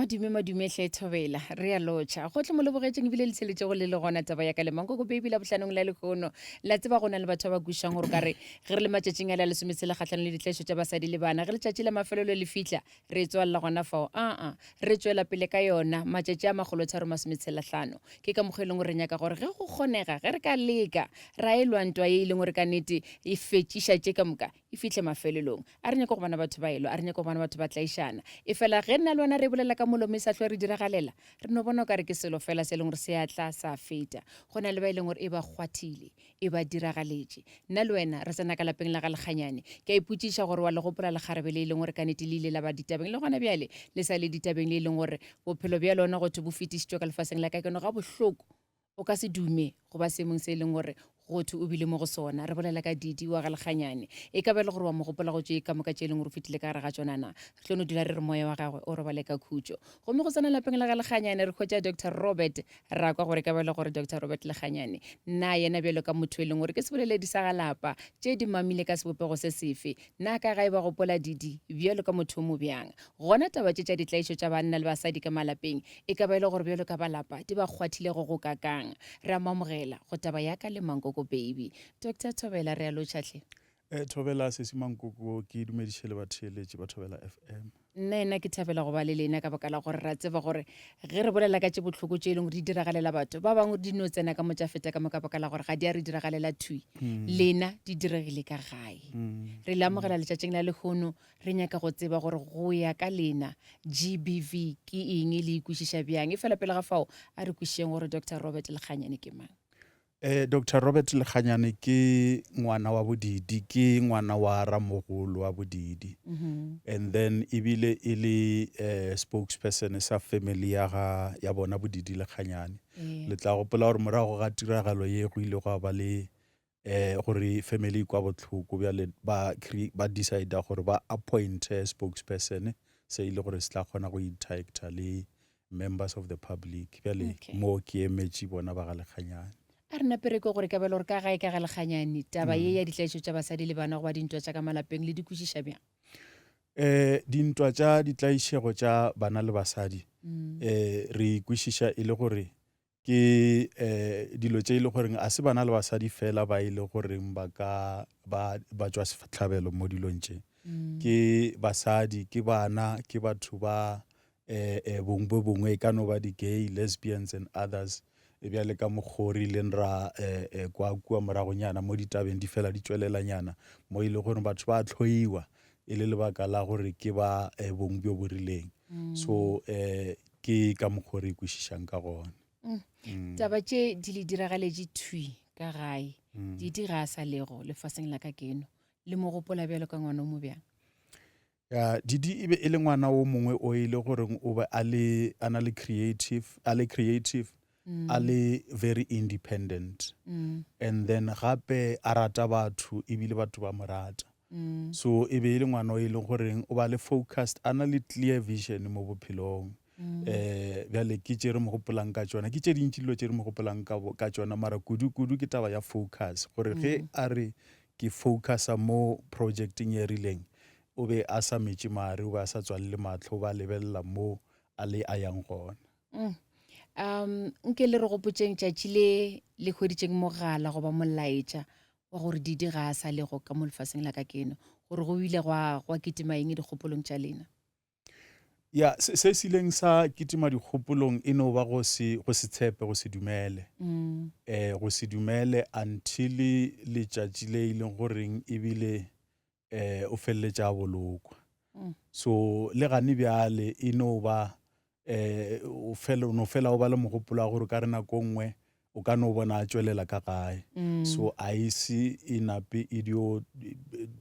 Madume madume hle Thobela, re a lotšha. Gohle mo le bogetšeng ebile le theletšego le le gona taba ya ka le Mankoko Baby la bohlanong la lehono. La tseba go na le batho ba ba kwišang gore o ka re ge re le matšatšing a le a lesometshela kgahlanong le ditlaišo tša basadi le bana, ge letšatši la mafelelo le fihla re e tswalela gona fao. Aa, re tšwela pele ka yona matšatši a makgolotharo masometshela-hlano. Ke ka mokgwa e leng gore re nyaka gore ge go kgonega, ge re ka leka ra e lwa ntwa ye e leng gore ka nnete e fetšiša tše ka moka, e fihle mafelelong. A re nyake go bona batho ba elwa, a re nyake go bona batho ba tlaišana. Efela ge nna le wena re bolela ka molomo e sa hlwe re diragalela, re no bona o ka re ke selo fela se e leng gore se a tla sa feta. Go na le ba e leng gore e ba kgwathile, e ba diragaletše. Nna le wena re tsena ka lapeng la ga Lekganyane. Ke a ipotšiša gore wa le gopola lekgarebe le e leng gore ka nete le ile la ba ditabeng le gona bjale le sa le ditabeng le e leng gore bophelo bja lona go thwe bo fetišitšwe ka lefaseng la ka keno gabohloko. O ka se dume go ba seemong se e leng gore go thwe o bile mo go sona. Re bolela ka Didi wa ga Lekganyane. E ka ba e le gore wa mo gopola go tše ka moka tše e leng gore o fetile ka gare ga tšona na? Re tlo no dula re re moya wa gagwe o robale ka khutšo. Gomme go tsena lapeng la ga Lekganyane re hwetša Doctor Robert. Ra kwa gore e ka ba e le gore Doctor Robert Lekganyane na yena bjalo ka motho e leng gore ke seboleledi sa ga lapa, tše di mamile ka sebopego se sefe? Na ka gae ba gopola Didi bjalo ka motho o mo bjang? Gona taba tše tša ditlaišo tša banna le basadi ka malapeng e ka ba e le gore bjalo ka ba lapa di ba kgwathilego go kakang? Re a mo amogela go taba ya ka le Mankoko Baby. Doctor Thobela, re a lotšha hle. Eh, Thobela Sesi Mankoko, ke dumediše le batheeletši ba Thobela FM. Nna ena ke thabela go ba le lena ka baka la gore ra tseba gore ge re bolela ka tše bohloko tše e leng gore di diragalela batho ba bangwe di no tsena ka mo tša feta ka mo ka baka la gore ga di a re diragalela thwi. Lena di diregile ka gae. Re le amogela letšatšing la lehono re nyaka go tseba gore go ya ka lena GBV ke eng le e kwešiša bjang. Efela pele ga fao a re kwešišeng gore Doctor Robert Lekganyane ke mang. Eh, Doctor Robert Lekganyane ke ngwana wa Bodidi, ke ngwana wa ramogolo wa Bodidi. Mm -hmm. And then ebile e le eh, spokesperson sa family ya ga ya bona Bodidi Lekganyane. Yeah. Le tla gopola gore morago ga tiragalo ye go ile gwa ba le eh gore family e kwa botlhoko bjale ba ba decide gore ba appoint spokesperson se ile gore se tla kgona go interacta le members of the public bjale okay. mo ke emetše bona ba ga lekganyane a re nape re kwe gore kabelo gore ka gae ka ga lekganyane taba ye ya ditlaišo tša basadi le bana goba dintwa tša ka malapeng le di kwešiša bjang um dintwa tša ditlaišego tša bana le basadi um re kwešiša e le gore ke um dilo tše e le goreng a se bana le basadi fela ba e le goreng ba ka ba ba tšwa sehlabelo mo dilong tše mm. ke basadi ke bana ke batho ba eh, eh, bong bo bongwe e ka no ba di-gay lesbians and others e bjale ka mokgwa re ileng ra eh, eh, kwa kua moragonyana mo ditabeng di fela di tšwelelanyana mo e le gore batho ba tlhoiwa e le lebaka la gore ke ba eh, bong bjo bo rileng mm. so eh, ke ka mokgwa re e kwešišang ka gona mm. mm. taba tše di le diragaletše thwi ka gae mm. di di ga a sa lego lefaseng la ka keno le mo gopola bjalo ka ngwana o mo bjang ya didi e be e le ngwana o mongwe o e le goreng o be a le a na le creative a le creative mm. a le very independent mm. and then gape a rata batho ebile batho ba mo rata mm. so e be e le ngwana o e leng goreng o ba le focused a na le clear vision mo bophelong mm. eh bjale ke tše re mo gopolang ka tšona ke tše dintši dilo tše re mo gopolang ka, ka tšona mara kudu-kudu ke taba ya focus gore ge mm. a re ke focusa mo projecteng e rileng o be a sa metše mare o be a sa tswalele matlho o ba lebelela mo a le a yang gona mm. um nke le re gopotšeng tšatši le le hweditšeng mogala goba molaetša wa gore Didi ga a sa lego ka mo lefaseng la ka keno, gore go ile gwa, gwa kitima eng dikgopolong tša lena? Ya, se, se se ileng sa kitima dikgopolong e no ba go se, go se tshepe, go se dumele. Mm. Eh, go se dumele until letšatši le e leng goreng ebile eh o feleletša a bolokwa. Mm. So le gane bjale e no ba eh o fela o no fela o ba le mogopolo wa gore ka re nako nngwe o ka no bona a tšwelela ka gae mm. so a ise e nape e dio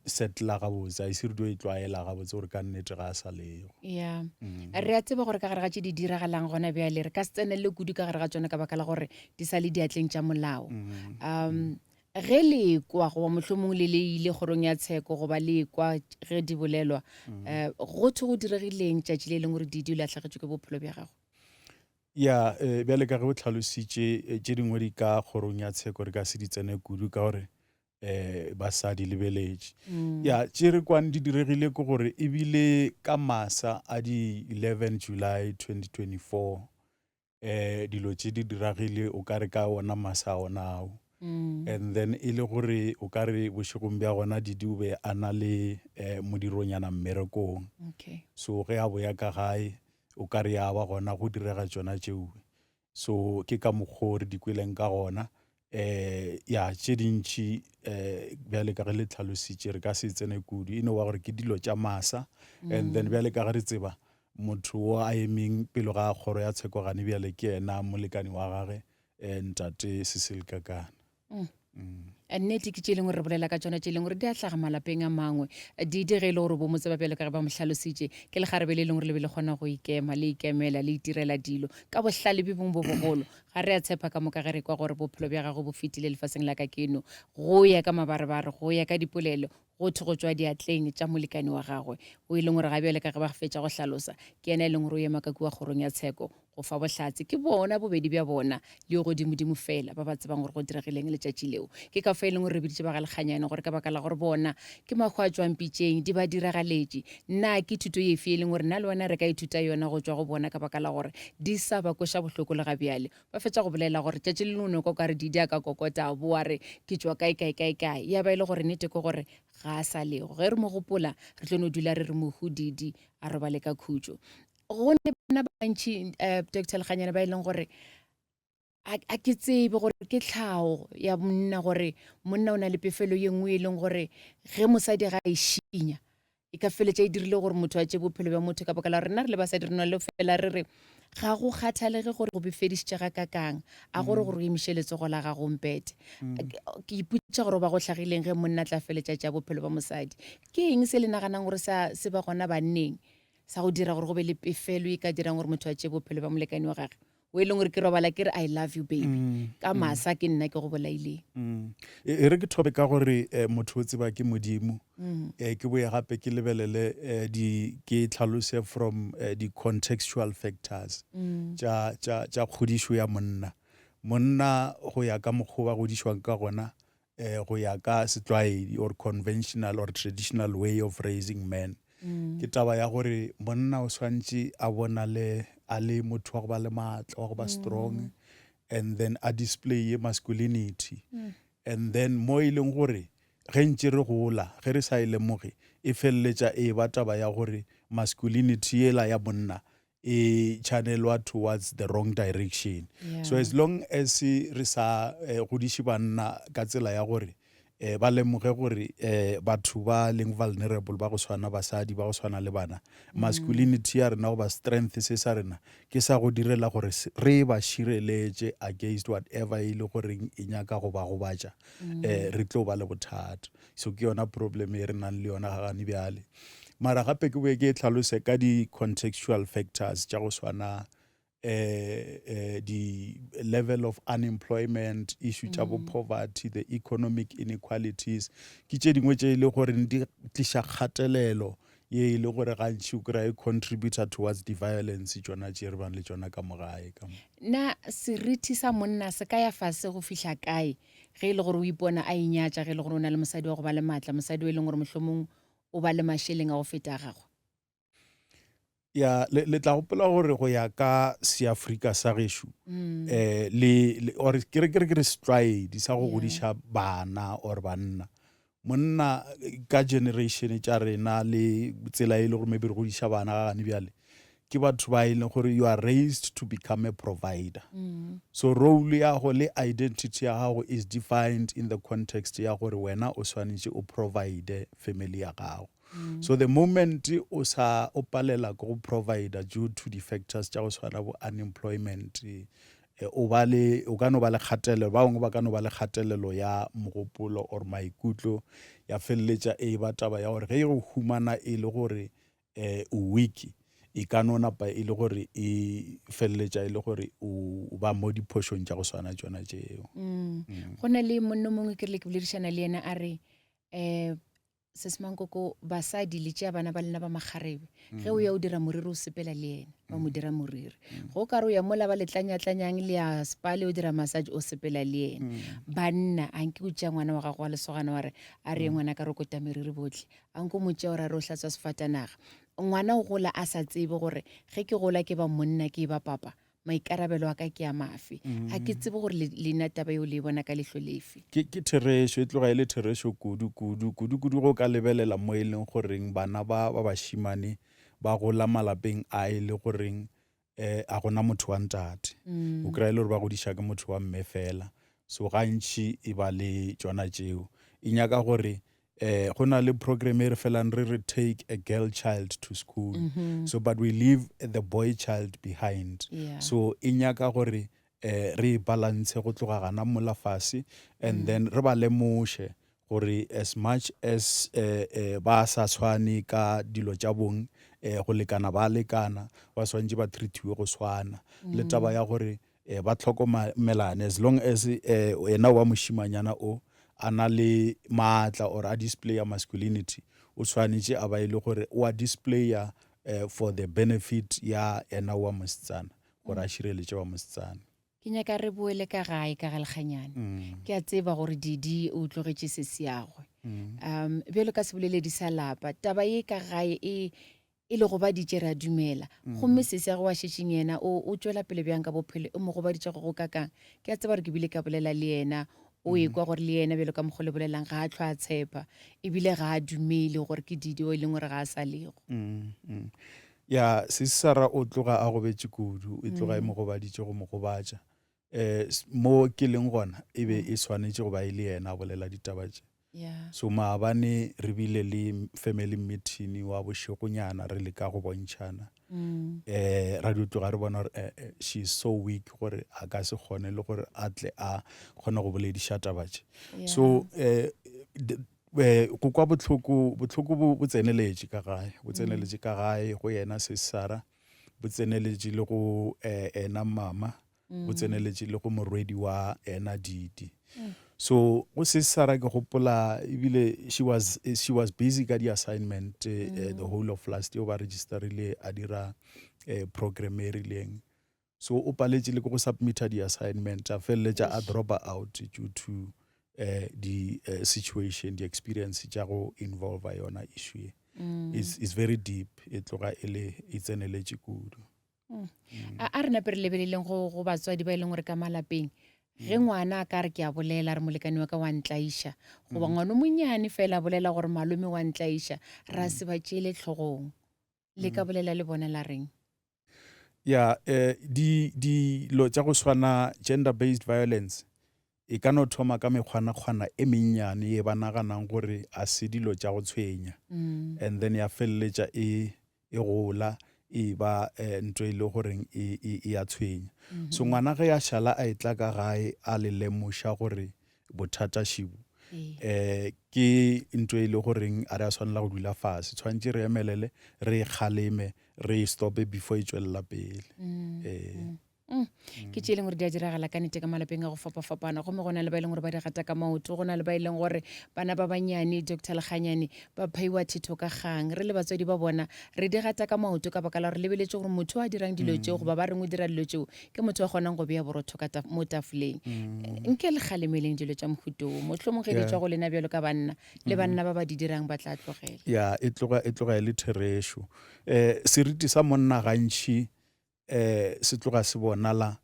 settla gabotse a ise re dio e tlwaela gabotse gore ka nnete ga a sa lego ya mm. re a tseba gore ka gare ga tše di diragalang gona bjale re ka se tsenelele kudu ka gare ga tsone ka baka la gore di sa le diatleng tša molao mm. um Ge le ekwa, goba mohlomong le le ile kgorong ya tsheko, goba le ekwa ge di bolelwa, um go thwe go diregileng tšatši le lengwe gore Didi o lahlegetšwe ke bophelo bja gagwe? Ya, eh, bjale ka ge o tlhalositše, eh, tše dingwe di ka kgorong ya tsheko re ka se di tsene kudu ka gore eh ba sa di lebeletše mm. ya tše re kwane di diregile ke gore ebile ka masa a di 11 July 2024 eh dilo tše di diragile o ka re ka ona masa ona ao mm. and then e le gore o ka re bošegong bja gona didi o be a na le eh, modironyana mmerekong okay. so ge a boya ka gae o ka re ya ba gona go direga tšona tšeo So ke ka mokgo re di kweleng ka gona. Um ya tše dintši um bjale ka ge le tlhalositše re ka se tsene kudu e no ba gore ke dilo tša masa and then bjale ka ge re tseba motho wo a emeng pelo ga kgoro ya tsheko gane bjale ke yena molekani wa gage um ntate Cecil Kakana. Mm. Nnete ke tše e leng gore re bolela ka tšona tše e leng gore di a hlaga malapeng a mangwe. Di di ge e le gore bo mo tseba bjalo ka ge ba mo hlalositše, ke lekgarebe le e leng gore le be le kgona go ikema, le ikemela, le itirela dilo ka bohlale bjo bongwe bo bogolo. Ga re a tshepa ka moka ge re kwa gore bophelo bja gagwe bo fetile lefaseng la ka keno. Go ya ka mabarebare, go ya ka dipolelo, go thwe go tšwa diatleng tša molekane wa gagwe, o e leng gore ga bjale ka ge ba fetša go hlalosa, ke yena e leng gore o ema ka kua kgorong ya tsheko go fa bohlatse. Ke bona bobedi bja bona le yo godimodimo feela ba ba tsebang gore go diregileng letšatši leo. Ke ka fa e leng gore re biditše ba ga Lekganyane gore ka baka la gore bona ke mahu a tšwang pitšeng, di ba diragaletše. Na ke thuto efe e leng gore nna le wena re ka ithuta yona go tšwa go bona ka baka la gore di sa ba kweša bohloko le ga bjale? Ba fetša go bolela gore tšatši le lengwe o no kwa o ka re Didi a ka kokota a boa a re ke tšwa kae kae kae kae, ya ba e le gore nnete ke gore ga a sa lego. Ge re mo gopola re tlo no dula re re mohu Didi a robale ka khutšo. Go ne banna ba bantši um eh, Doctor Lekganyane ba e leng gore a ke tsebe gore ke tlhago ya monna gore monna o na le pefelo ye nngwe e leng gore ge mosadi ga e šinya e ka feletša e dirile gore motho a tše bophelo bja motho ka baka la gore rena re le basadi re na le fela re re ga go kgathalege gore go befedišitše ga kakang a gore gore o emiše letsogo la gago mpete mm. ke ipotša gore ba go hlagileng ge monna tla feletša tša bophelo ba mosadi ke eng se le naganang gore se ba gona banneng sa go dira gore go be le pefelo e ka dirang gore motho a tše bophelo ba molekane wa gage o e leng gore ke robala ke re I love you baby mm, ka mm. masa ke nna ke go bolaileng mm. e, e re ke thobe ka gore eh, motho o tseba ke modimo mm. eh, ke boye gape ke lebelele eh, di ke tlhalose from eh, di contextual factors mm. tša tša tša kgodišo ya monna monna go ya ka mokgwa ba godišwang ka gona eh, go ya ka setlwaedi or conventional or traditional way of raising men mm. ke taba ya gore monna o swantše a bonale a le motho wa go ba le maatla wa go ba mm. strong and then a display masculinity mm. and then mo e leng gore ge ntše re gola ge re sa e lemoge e feleletša e ba taba ya gore masculinity yela ya monna e channelwa towards the wrong direction yeah. so as long as re sa eh, godiše banna ka tsela ya gore eh, ba lemoge gore eh, batho ba leng vulnerable ba go swana basadi ba go swana le bana mm. masculinity ya rena goba strength se sa rena ke sa go direla gore re ba šireletše against whatever e le goreng e nyaka go ba gobatša mm. eh, re tlo ba le bothata So ke yona problem e re nang le yona ga gane bjale. Mara gape ke boe ke e tlhalose ka di-contextual factors tša go swana eh, eh, di level of unemployment issue tša bo mm. poverty the economic inequalities ke tše dingwe tše e le gore di tliša kgatelelo ye e le gore gantši o kry-a e contributor towards the violence tšona tše re bang le tšona ka mo gae ka mo na seriti sa monna se ka ya fase go fihla kae Ge e le gore o ipona a inyatša ge e le gore o na le mosadi wa go ba le maatla, mosadi o e leng gore mohlomong o ba le mašeleng a go feta a gagwe. Ya, le, le tla gopola gore go ya ka Seafrika sa gešo, mm. eh, le, le, or ke re ke re ke re setlwaedi sa go godiša bana or banna. Monna ka generation tša rena le tsela e le gore maybe re godiša bana ga gane bjale, ke batho ba e leng gore you are raised to become a provider. Mm. So role ya go le identity ya gago is defined in the context ya gore wena o swanetše o provide family ya gago. Mm. So the moment o sa o palela ke go provider due to the factors tša go swana bo unemployment, Eh, o ba le o ka no ba le kgatelelo ba bangwe ba ka no ba le kgatelelo ya mogopolo or maikutlo ya feleletša e ba taba ya gore ge e go humana e le gore um o weak e ka no napa e le gore e feleletša e le gore o ba mo diphošong tša go swana tšona tšeo mm. mm. Go na le monno mongwe ke rile ke boledišana le yena a re um Sesemankoko, basadi le tšea bana ba lena ba makgarebe. Ge o ya o dira moriri o sepela le yena, ba mo dira moriri. Ge o ka re o ya mola ba le tlanya-tlanyang le ya spa le o dira massage o sepela le yena. Banna, a nke o tšea ngwana wa gago wa lesogana wa re a re ye ngwana ka re kota meriri bohle. A nke o mo tšea o re a re o hlatswa sefatanaga. Ngwana o gola a sa tsebe gore ge ke gola ke ba monna ke ba papa, maikarabelo a ka ke a mafe. Ga ke tsebe gore lena taba yeo le e bona ka leihlo lefe. Ke, ke therešo, e tloga e le therešo kudu, kudu, kudu, kudu ge o ka lebelela mo e leng goreng bana ba ba bašemane ba gola malapeng a e le goreng um a gona motho wa ntate. O kry-a e le gore ba godiša ke motho wa mme fela. So gantši e ba le tšona tšeo. E nyaka gore eh go na le program e re felang re re take a girl child to school mm -hmm. so but we leave the boy child behind yeah. so e nyaka gore eh re e balance go tloga gana mola fase and mm. then re ba lemoše gore as much as eh, eh, ba sa tshwane ka dilo tša bong eh, go lekana ba lekana ba swantše ba treatiwe go swana mm. le taba ya gore eh, ba tlhokomelane as long as eh, yena wa mošimanyana o a na le maatla or a displaya masculinity o tshwanetše a ba e le gore o a displaya eh, for the benefit ya yena wa mosetsana gore a šireletše wa mosetsana. Ke nyaka re boele ka gae ka ga Lekganyane. Mm. Ke a tseba gore Didi o tlogetše sesiagwe. Mm. Um bjalo ka seboleledi sa lapa, taba ye ka gae e E le gobaditše, re a dumela. Gomme sesi ya go wa šetšeng yena, o, o tšwela pele bjang ka bophelo? E mo gobaditše go go kakang? Ke a tseba gore ke bile ka bolela le yena. O ekwa gore le yena, bjalo ka mokgwa o le bolelang, ga a hlwa a tshepa. Ebile ga a dumele gore ke Didi o e leng gore ga a sa lego. Ya, sesi Sarah o tloga a gobetše kudu. E tloga e mo gobaditše go mo gobatša. Um mo ke leng gona, e be e swanetše go ba e le yena a bolela ditaba tše. Yeah. So maabane re bile le family meeting wa bošegonyana re leka go bontšhana. Mm. Eh ra di tloga re bona gore eh, eh, she is so weak gore a ka se kgone le gore a tle a kgone go bolediša taba tše. Yeah. So eh eh, go kwa bohloko bohloko bo bo tseneletše ka gae bo tseneletše ka gae go yena sesara bo tseneletše le go eh, ena mama bo tseneletše le go morwedi wa ena Didi. So go se Sarah ke gopola ebile she was she was busy ka di-assignment mm. the whole of last year ba registerile a dira eh, program e rileng so o paletše le ke go submita di-assignment a feleletša a dropa out due to eh, di eh, situation di-experience tša go involve yona issue ye mm. is, is very deep e tloga e le e tseneletše kudu Mm. A, a re nape re lebeleleng go, go batswadi ba e leng gore ka malapeng ge mm. ngwana a ka re ke a bolela re molekane wa ka wa ntlaiša goba mm. ngwana o monnyane fela a bolela gore malome wa ntlaiša ra se ba tšeele tlhogong le ka bolela le bona la reng ya eh, di dilo tša go swana gender based violence e ka no thoma ka mekgwanakgwana e mennyane ye ba naganang gore a se dilo tša go tshwenya mm. and then ya feleletša e e gola e ba eh, ntho e le goreng e, e, e a tshwenya mm -hmm. so ngwana ge a šala a etla ka gae a le lemoša gore bothata šibo eh ke ntho e le goreng a re a swanela go dula fase tshwanetse re emelele re e kgaleme re e stope before e tswelela pele mm. eh mm. Mm. Ke tše e leng gore di a diragala ka nete ka malapeng a go fapafapana gomme go na le ba e leng gore ba di gata ka maoto go na le ba e leng gore bana ba banyane Doctor Lekganyane ba phaiwa thetho ka kgang re le batswadi ba bona re di gata ka maoto ka baka la gore lebeletše gore motho a dirang dilo tšeo goba ba reng o dira dilo tšeo ke motho a kgonang go bea borotho ka taf mo tafoleng mm. nke le kgalemeleng dilo tša mohuto wo mohlomong ge di tšwa go lena bjalo ka banna le banna ba ba di dirang ba tla tlogela ya e tloga e tloga e le therešo um seriti sa monna gantši eh se tloga se bonala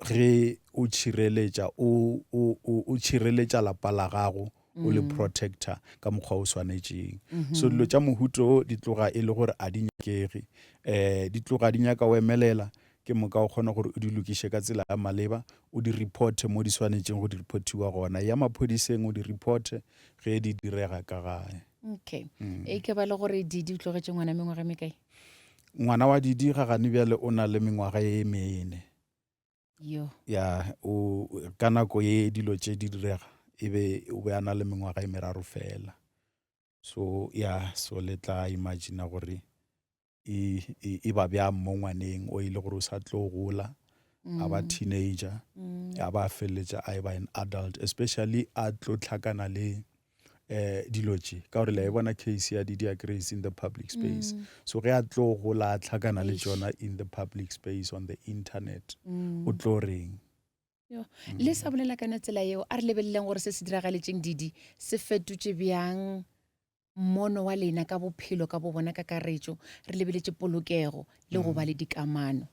ge o tšhireletša o o o tšhireletša lapa la gago o le mm. protector ka mokgwa o swanetšeng mm -hmm. so dilo tša mohuto o di tloga e le gore a di nyakege eh di tloga di nyaka o emelela ke moka o kgona gore o di lokiše ka tsela ya maleba o di reporte mo di swanetšeng go di reportiwa gona ya maphodiseng o di reporte ge di direga ka gae okay mm. e ke ba le gore di di tlogetše ngwana mengwaga mekae Ngwana wa Didi ga gane bjale o na le mengwaga e mene. Yo. Ya, o ka nako ye dilo tše di direga e be o be a na le mengwaga e meraro fela. So ya, so le tla imagine gore e, e, e ba bjang mo ngwaneng o e le gore o sa tlo gola a ba teenager a ba feleletša a e ba an adult especially a tlo tlhakana le. eh dilo tše ka gore le a e bona case ya Didia Grace in the public space mm. so ge a tlo gola a tlhakana le tšona in the public space on the internet mm. o tlo reng Yo, le sa bolela ka yona tsela yeo a re lebeleleng gore se se diragaletšeng didi se fetotše bjang mmono wa lena ka bophelo ka bo bona kakaretšo re lebeletše polokego le go ba le dikamano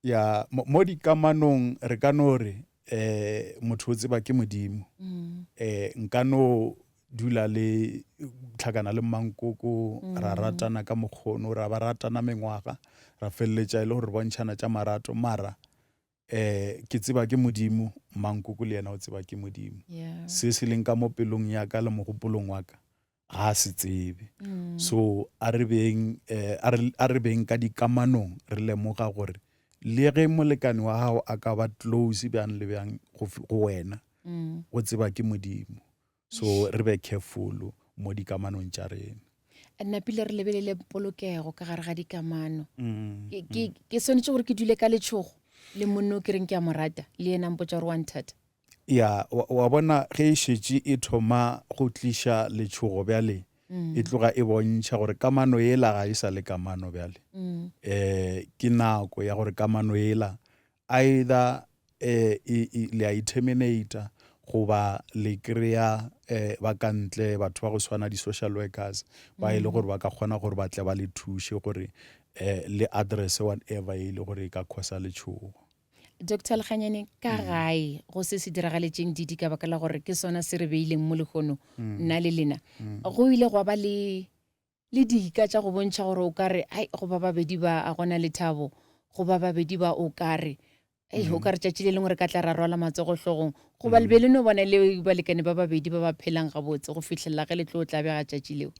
ya mo dikamanong re ka no re eh motho o tseba ke modimo mm. eh nka no dula le tlhakana le mmankoko mm. ra ratana ka mokgono ra ba ratana mengwaga ra feleletša e le gore re bontšhana tša marato mara eh ke tseba ke modimo mmankoko le yena o tseba ke modimo yeah. se se leng ka mo pelong ya ka le mogopolong wa ka ga a se tsebe mm. so a re beng eh, a re beng ka dikamanong re lemoga gore le ge molekane wa gago a ka ba close bjang le bjang go wena mm. go tseba ke modimo so re be careful mo dikamanong tša rena napile re lebelele polokego ka gare ga dikamano mm, ke swanetše gore ke dule ka letšhogo le monno ke reng ke a mo rata le yena mpotša gore wa nthata Ya, wa, wa bona, ge e šetše e thoma go tliša letšhogo bjale, mm. e tloga e bontšha gore kamano yela ga e sa le kamano bjale. Mm. Eh, ke nako ya gore kamano yela either eh, e, e, le a e terminata goba le kry-a eh, ba ka ntle batho ba go swana di-social workers ba e le mm. gore ba ka kgona gore ba tle ba le thuše gore eh, le address whatever e le gore e ka khosa letšhogo. Doctor Lekganyane, ka mm. gae go se se diragaletšeng didi ka baka la gore ke sona se re beileng mo lehono mm. nna le lena mm. go ile gwa ba le le dika tša go bontšha gore o ka re ai go ba babedi ba a gona lethabo go ba babedi ba o ka re ei o ka re tšatši le lengwe re ka tla ra rwala matsogo hlogong goba le be le no bona le balekane ba babedi ba ba phelang gabotse go fihlelela ge le tlo tlabega tšatši leo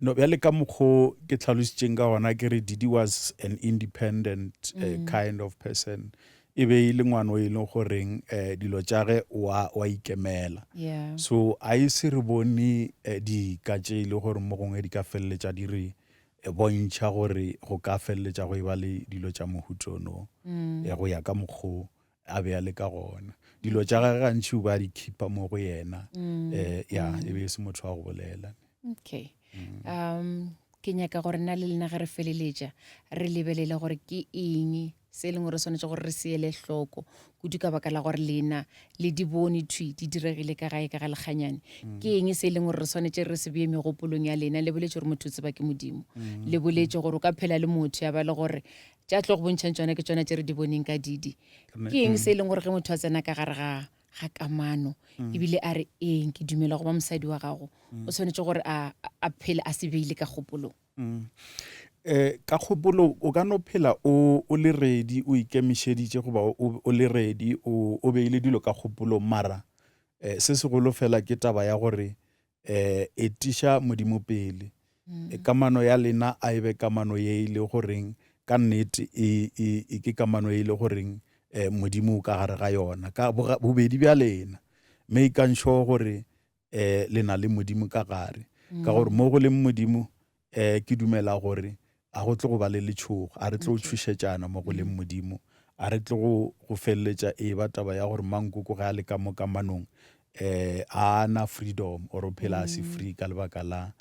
No, bjale ka mokgo ke tlhalositšeng ka gona ke re Didi was an independent mm. uh, kind of person e be e le ngwana o e leng goreng um dilo tša ge wa wa ikemela yeah. so a e se re bone eh, dika tše e le gore mo gongwe di ka feleletša di re eh, bontšha gore go ka feleletša go e ba le dilo tša mohutono mm. go ya ka mokgo a be a le ka gona dilo tša gage gantši o ba di khipa mo go yena um ya e be e se motho wa go bolela okay mm. um ke nyaka gore nna le lena ge re feleletša re lebelele gore ke eng se e leng gore swanetše gore re se ele hloko kudu ka baka la gore lena le di bone thwi di diregile ka gae ka ga lekganyane mm. ke eng se e leng gore re swanetše re se bee megopolong ya lena le boletse gore motho o tseba ke modimo mm. le boletse gore o ka phela le motho ya ba le gore tša tlo go bontšhang tšona ke tšona tše re di boneng ka didi ke eng se e leng gore ge motho a tsena ka gare ga ga kamano mm. ebile a re eng ke dumela go ba mosadi wa gago mm. o tshwanetse gore a a phele a se beile ka kgopolong mm. eh ka kgopolo o ka no phela o o le ready o ikemišeditše goba o le ready o o beile dilo ka kgopolong mara eh se segolo fela ke taba ya gore eh etiša Modimo pele mm. E, kamano ya lena a e be kamano ye e le goreng ka nnete e, e, e ke kamano e le goreng eh, Modimo o ka gare ga yona ka bobedi bja lena mme e kantšho gore eh, le na le Modimo ka gare mm. ka gore mo go leng Modimo eh ke dumela gore a go tle go ba le letšhogo a re tlo okay. tšhošetšana mo go leng mm. modimo a re tle go go feleletša e ba taba ya gore mankoko ge a le ka mo kamanong eh a na freedom or o phela a se mm. free ka lebaka la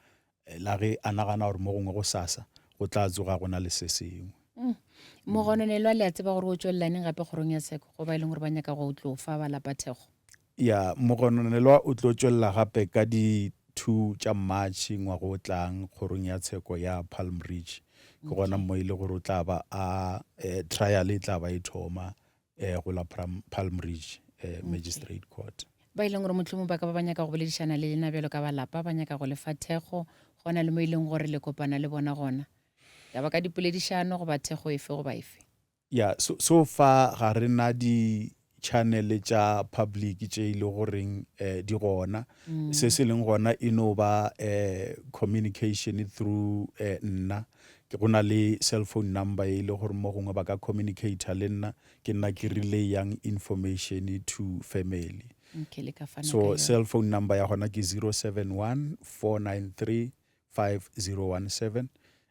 la ge a nagana gore mo gongwe go sasa go tla tsoga go na le se sengwe mm. mogononelwa le a tseba gore o tswelelaneng gape kgorong ya tsheko go ba e leng gore ba nyaka go tlo fa ba lapa thekgo Ya, mogononelwa o tlo tšwelela gape ka di two tša March ngwaga o tlang kgorong ya tsheko ya Palm Ridge. Ke gona mo e le gore o tla ba a eh, trial e tla ba e thoma eh, go la Palm Ridge eh, Magistrate Court. Ba e leng gore mohlomong ba ka ba ba nyaka go boledišana le lena bjalo ka ba lapa, ba nyaka go le fa thekgo, go na le mo e leng gore le kopana le bona gona. Ka ba ka dipoledišano goba thekgo efe goba efe. Ya, so, so far ga re na di channel tša public tše e le goreng eh, di gona. Mm. Se se leng gona e no ba eh, communication through eh, nna. Ke go na le cell phone number e le gore mo gongwe ba ka communicate le nna, ke nna ke relayang information to family. Okay, le ka fana So cell phone number ya gona ke 071 493 5017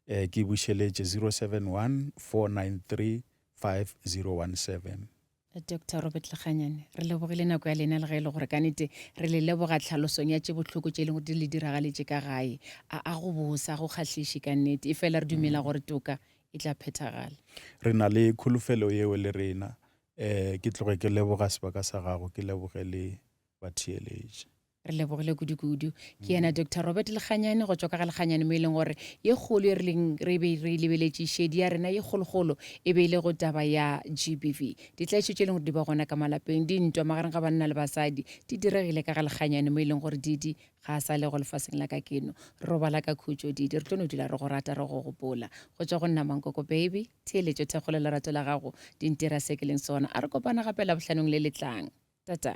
eh, ke bušeletše 071 493 5017. Doctor Robert Lekganyane, re lebogile nako ya lena le ge e le gore ka nete re le leboga tlhalosong ya tše bohloko tše e leng gore di le diragaletše ka gae. A a go bose, a go kgahliše ka nnete, efela re dumela gore toka e tla phethagala. Re na le kholofelo yeo le rena. Um ke tloge ke leboga sebaka sa gago, ke leboge le batheeletši. Re lebogile kudu-kudu. Ke yena Doctor Robert Lekganyane go tšwa ka ga Lekganyane mo e leng gore ye kgolo e re leng re be re e lebeletše šedi ya rena ye kgolokgolo e be e le go taba ya GBV. Ditlaišo tše e leng gore di ba gona ka malapeng, dintwa magareng ga banna le basadi di diregile ka ga Lekganyane mo e leng gore Didi ga a sa le go lefaseng la ka keno. Robala ka khutšo Didi, re tlo no dula re go rata re go gopola. Go tšwa go nna Mankoko Baby, theeletšo, thekgo le lerato la gago di ntira se ke leng sona. A re kopana gape Labohlanong le le tlang. Tata.